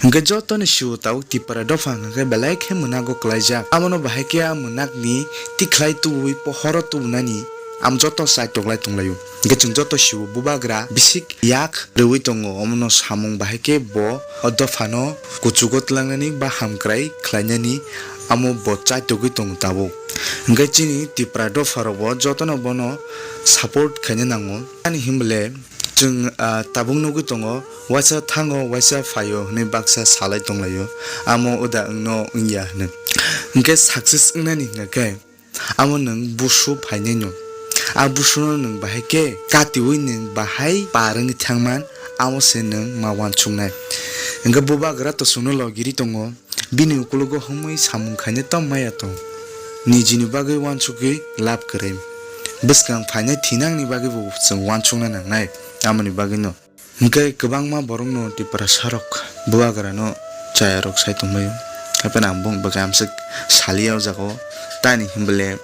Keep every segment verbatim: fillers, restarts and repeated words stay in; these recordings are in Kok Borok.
Hwnkhe jotoni siwo tabuk Tipra dopha hwnkhe belai khe mwnago kwlaijak. Amono bahai khe a mwnakni tikhlai tubui pohoro tubunani am joto chaitok lai tonglaio. Hwnkhe chwng joto siwo bubagra bisik yak rwui tongo, omono samung bahai khe bo o dophano kuchugo twlangnani ba hamkrai khlainani amo bo chaitogwi tongo tabuk. Hwnkhe chini Tipra dopharokbo jotono bono support khaina nango. Ani himle chwng, ah, tabuk nugwi tongo, waisa thango, waisa phaio hwnwi baksa salai tonglaio. Amo uda wngno wngya hwnwi. Hwnkhe success wngnani hwnkhe amo nwng busu phainaino. A busuno nwng bahai khe katiui nwng bahai par wngwi thangman, amo se nwng ma uansuknai. Hwnkhe bubagra to chwngno logiri tongo. Bini ukologo humui samung khaina tong maya tong. Nijini bagwi uansukgwi lab kwrwi. Bwskang phainai thinangni bagwi bo chwng uansukna nangnai. Amoni bagwino. Hwnkhe kwbangma borokno Tiprasarok bubagrano chayarok sai tongbaio. Hapheno ang bong bwkha amswk saliya o jaga o. Tani himble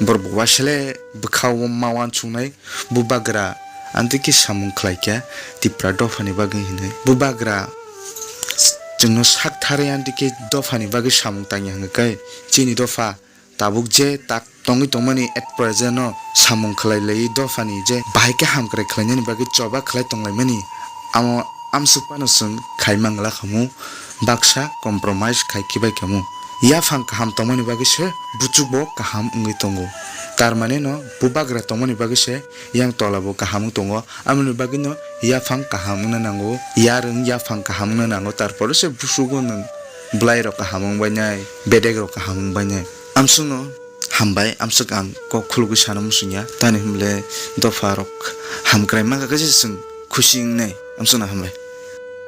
borok bo wasele bwkha o ma uansuknai. Bubagra amtwi khe samung khlaikha Tipra dophani bagwi hinwi. Bubagra chwngno sak tharwi amtwi khe dophani bagwi samung tangya hwnkhe chini dopha tabuk je tak tongwi tongmani at present no samung khlai laiwi dophani je bahai khe hamkrai khlainani bagwi choba khlai tonglaimani amo amswk phano chwng khai mangla khamu. Baksa compromise khai khibai khamu. Yaphang kaham tongmani bagwi se buchukbo kaham wngwi tongo. Tarmane no bubagra tongmani bagwi se yang tola bo kaham wng tongo. Amoni bagwi no yaphang kaham wngna nango. Yarwng yaphang kaham wngna nango. Tarpore se busugo nwng bwlai rok kaham wng bainai, bedek rok kaham wng bainai. Amswkno hambai, amswk ang kok khulugwi sana muchungya. Tani himle dopha rok hamkrai mangkha khe se chwng khusi wngnai. Amswkno hambai.